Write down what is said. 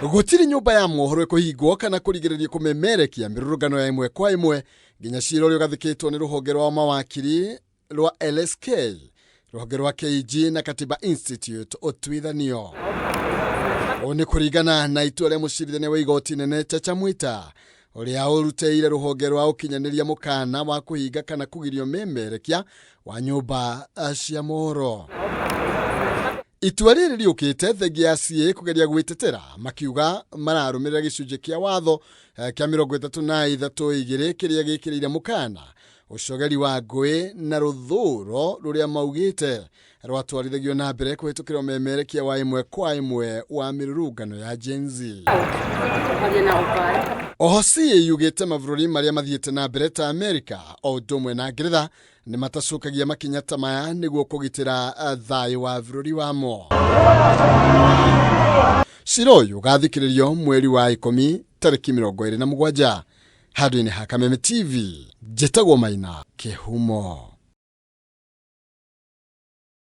Gũtirĩ nyũmba ya mohoro ĩkũhingwo kana kũrigĩrĩrio kũmemerekia mĩrũrũngano ya ĩmwe kwa ĩmwe nginya cira ũrĩa ũgathĩkĩtwo nĩ rũhonge rwa mawakiri rwa LSK, rũhonge rwa KG na Katiba Institute ũtuithanio. Ũũ nĩ kũringana na itua rĩa mũcirithania wa igoti nene Chacha Mwita ũrĩa ũrutĩire rũhonge rwa ũkinyanĩria mũkana wa kũhinga kana kũgirio memerekia wa nyũmba cia mohoro. Itua rĩrĩ rĩũkĩte thengia ya CA kũgeria gwĩtetera makiuga mararũmĩrĩra gĩcunjĩ kĩa watho kĩa 33(2) kĩrĩa gĩkĩrĩire mũkana ũcogeri wa ngũĩ na rũthũro rũrĩa maugĩte rwatwarithagio na mbere kũhĩtũkĩra ũmemerekia wa ĩmwe kwa ĩmwe wa mĩrũrũngano ya Gen Z. Oho CA yugĩte mabũrũri marĩa mathiĩte na mbere ta Amerika o ũndũ ũmwe na Ngeretha nĩ matacokagia makinya ta maya nĩguo kũgitĩra thayũ wa bũrũri wamo. Cira ũyũ ũgathikĩrĩrio mweri wa 10 tarĩki 27 handũ-inĩ ha Kameme TV. Njĩtagwo Maina Kĩhumo.